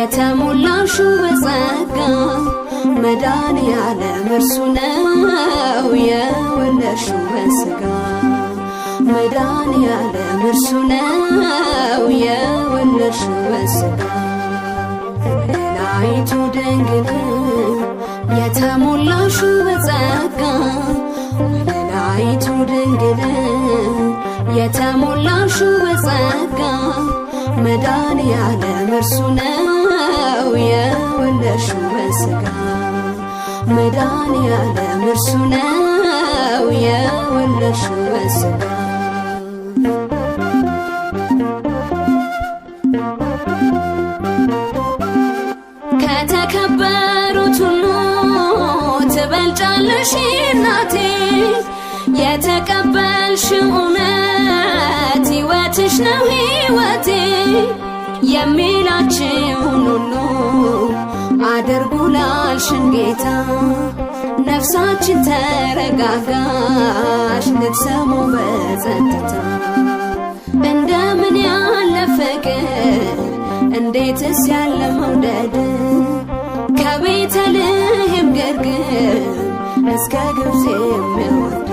የተሞላሽው በጸጋ መድኃኔዓለም እርሱ ነው የወለድሽው በሥጋ መድኃኔዓለም እርሱ ነው የወለድሽው በሥጋ ወለላይቱ ድንግል የተሞላሽው በጸጋ ወለላይቱ ድንግል የተሞላሽው በጸጋ መድኃኔዓለም እርሱ ነው የወለድሽው በሥጋ መድኃኔዓለም እርሱ ነው የወለድሽው በሥጋ። ከተከበሩት ሁሉ ትበልጫለሽ እናቴ የተቀበልሽው እውነት ሕይወትሽ ነው ሕይወቴ የሚላችሁን ሁሉ አድርጉ ላልሽን ጌታ ነፍሳችን ተረጋጋች ልትሰማው በጸጥታ። እንደምን ያለ ፍቅር እንዴትስ ያለ መውደድ ከቤተልሔም ግርግም እስከ ግብፅ የሚወርድ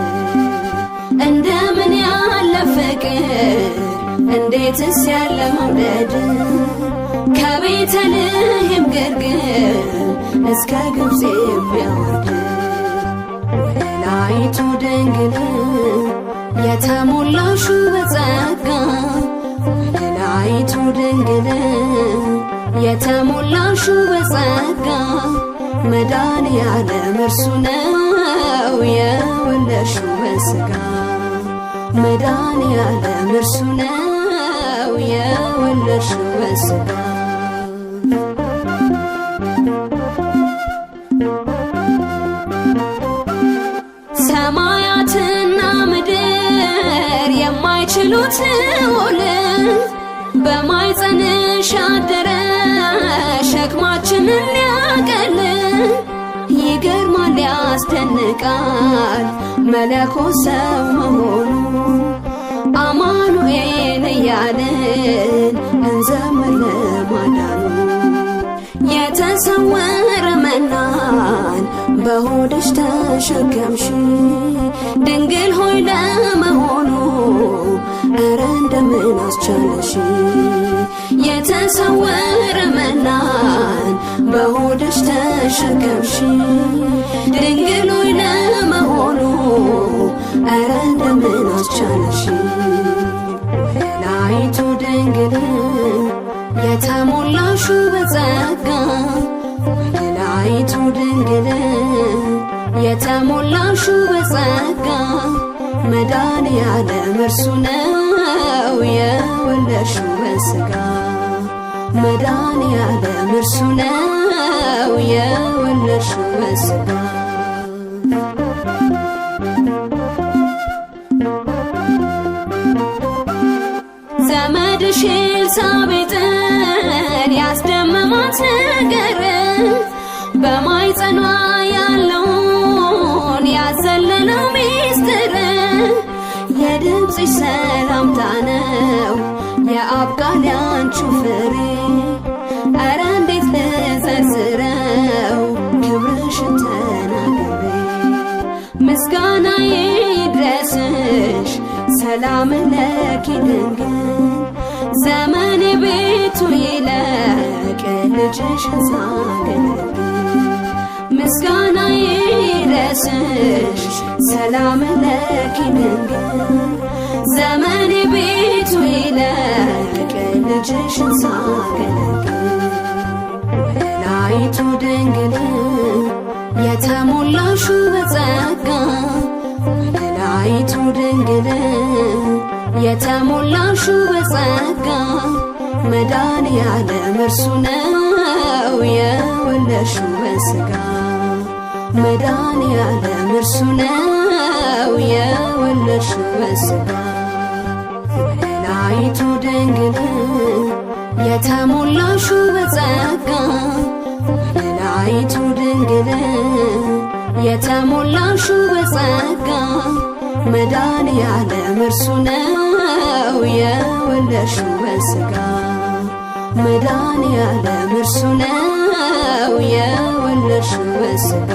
እንደምን ያለ ፍቅር እንዴትስ ያለ መውደድ ከቤተልሔም ግርግም እስከ ግብፅ የሚወርድ ወለላይቱ ድንግል የተሞላሽው በጸጋ ወለላይቱ ድንግል የተሞላሽው በጸጋ መድኃኔዓለም እርሱ ነው የወለድሽው በሥጋ መድኃኔዓለም እርሱ ነው የወለድሽው በሥጋ። ሰማያትና ምድር የማይችሉት ልዑል በማኅፀንሽ አደረ ሸክማችንን ሊያቀል ይገርማል ያስደንቃል መለኮት ሰው መሆኑ አማኑኤል እያልን እንዘምር ለማዳኑ። የተሰወረ መናን በሆድሽ ተሸከምሽ ድንግል ሆይ ለመሆኑ እረ እንደምን አስቻለሽ? የተሰወረ መናን በሆድሽ ተሸከምሽ ድንግል ሆይ ለመሆኑ እረ እንደምን አስቻለሽ? ወለላይቱ ድንግል የተሞላሽው በጸጋ ወለላይቱ ድንግል የተሞላሽው በጸጋ መድኃኔዓለም እርሱ ነው የወለድሽው በሥጋ መድኃኔዓለም እርሱ ነው የወለድሽው በሥጋ። ዘመድሽ ኤልሳቤጥን ያስደመማት ነገር በማኅፀኗ ያለውን ያዘለለው ሚስጥር የድምፅሽ ሰላምታ ነው የአብ ቃል ያንቺው ፍሬ ኧረ እንዴት ልዘርዝረው ክብርሽን ተናግሬ። ምስጋናዬ ይድረስሽ ሰላም ለኪ ድንግል ዘመኔ ቤቱ ይለቅ ልጅሽን ሳገለግል። ምስጋናዬ ይድረስሽ ሰላም ለኪ ድንግል ዘመኔ ቤቱ ይለቅ ልጅሽን ሳገለግል። ወለላይቱ ድንግል የተሞላሽው በጸጋ ወለላይቱ ድንግል የተሞላሽው በጸጋ መድኃኔዓለም እርሱ ነው የወለድሽው በሥጋ መድኃኔዓለም እርሱ ነው የወለድሽው በሥጋ። ወለላይቱ ድንግል የተሞላሽው በጸጋ ወለላይቱ ድንግል የተሞላሽው በጸጋ መድኃኔዓለም እርሱ ነው የወለድሽው በሥጋ መድኃኔዓለም እርሱ ነው የወለድሽው በሥጋ።